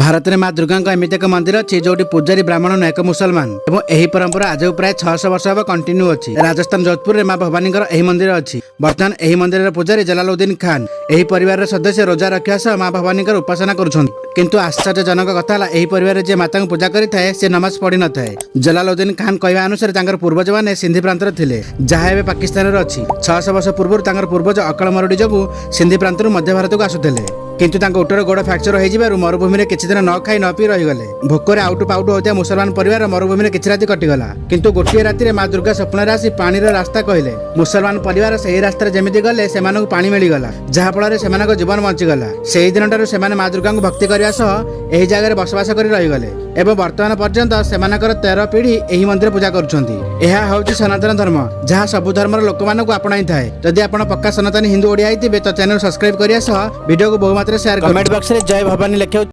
ଭାରତରେ ମା ଦୁର୍ଗାଙ୍କ ଏମିତି ଏକ ମନ୍ଦିର ଅଛି, ଯୋଉଠି ପୂଜାରୀ ବ୍ରାହ୍ମଣ ନୁହେଁ, ଏକ ମୁସଲମାନ ଏବଂ ଏହି ପରମ୍ପରା ଆଜକୁ ପ୍ରାୟ 600 ବର୍ଷ ହେବ କଣ୍ଟିନ୍ୟୁ ଅଛି। ରାଜସ୍ଥାନ ଯୋଧପୁରରେ ମା ଭବାନୀଙ୍କର ଏହି ମନ୍ଦିର ଅଛି। ବର୍ତ୍ତମାନ ଏହି ମନ୍ଦିରର ପୂଜାରୀ ଜଲାଲୁଦ୍ଦିନ ଖାନ। ଏହି ପରିବାରର ସଦସ୍ୟ ରୋଜା ରଖିବା ସହ ମା ଭବାନୀଙ୍କର ଉପାସନା କରୁଛନ୍ତି। କିନ୍ତୁ ଆଶ୍ଚର୍ଯ୍ୟଜନକ କଥା ହେଲା, ଏହି ପରିବାରରେ ଯିଏ ମାତାଙ୍କୁ ପୂଜା କରିଥାଏ, ସେ ନମାଜ ପଢିନଥାଏ। ଜଲାଲୁଦ୍ଦିନ ଖାନ କହିବା ଅନୁସାରେ ତାଙ୍କର ପୂର୍ବଜମାନେ ସିନ୍ଧି ପ୍ରାନ୍ତରେ ଥିଲେ, ଯାହା ଏବେ ପାକିସ୍ତାନରେ ଅଛି। 600 ବର୍ଷ ପୂର୍ବରୁ ତାଙ୍କର ପୂର୍ବଜ ଅକାଳ ମରୁଡ଼ି ଯୋଗୁଁ ସିନ୍ଧି ପ୍ରାନ୍ତରୁ ମଧ୍ୟ ଭାରତକୁ ଆସୁଥିଲେ। କିନ୍ତୁ ତାଙ୍କ ଉଟର ଗୋଡ଼ ଫ୍ରାକ୍ଚର ହୋଇଯିବାରୁ ମରୁଭୂମିରେ କିଛି ଦିନ ନ ଖାଇ ନ ପିଇ ରହିଗଲେ। ଭୋକରେ ଆଉଟୁ ପାଉଟୁ ହେଉଥିବା ମୁସଲମାନ ପରିବାର ମରୁଭୂମିରେ କିଛି ରାତି କଟିଗଲା। କିନ୍ତୁ ଗୋଟିଏ ରାତିରେ ମା ଦୁର୍ଗା ସ୍ୱପ୍ନରେ ଆସି ପାଣିର ରାସ୍ତା କହିଲେ। ମୁସଲମାନ ପରିବାର ସେହି ରାସ୍ତାରେ ଯେମିତି ଗଲେ, ସେମାନଙ୍କୁ ପାଣି ମିଳିଗଲା, ଯାହାଫଳରେ ସେମାନଙ୍କ ଜୀବନ ବଞ୍ଚିଗଲା। ସେହି ଦିନଠାରୁ ସେମାନେ ମା ଦୁର୍ଗାଙ୍କୁ ଭକ୍ତି କରିବା ସହ ଏହି ଜାଗାରେ ବସବାସ କରି ରହିଗଲେ ଏବଂ ବର୍ତ୍ତମାନ ପର୍ଯ୍ୟନ୍ତ ସେମାନଙ୍କର 13 ପିଢ଼ି ଏହି ମନ୍ଦିର ପୂଜା କରୁଛନ୍ତି। ଏହା ହେଉଛି ସନାତନ ଧର୍ମ, ଯାହା ସବୁ ଧର୍ମର ଲୋକମାନଙ୍କୁ ଆପଣାଇଥାଏ। ଯଦି ଆପଣ ପକ୍କା ସନାତନୀ ହିନ୍ଦୁ ଓଡ଼ିଆ ହେଇଥିବେ, ତ ଚ୍ୟାନେଲ ସବସ୍କ୍ରାଇବ କରିବା ସହ ଭିଡ଼ିଓକୁ ବହୁ ମାତ୍ରାରେ ସେୟାର କମେଣ୍ଟ ବକ୍ସରେ ଜୟ ଭବାନୀ ଲେଖିବାକୁ।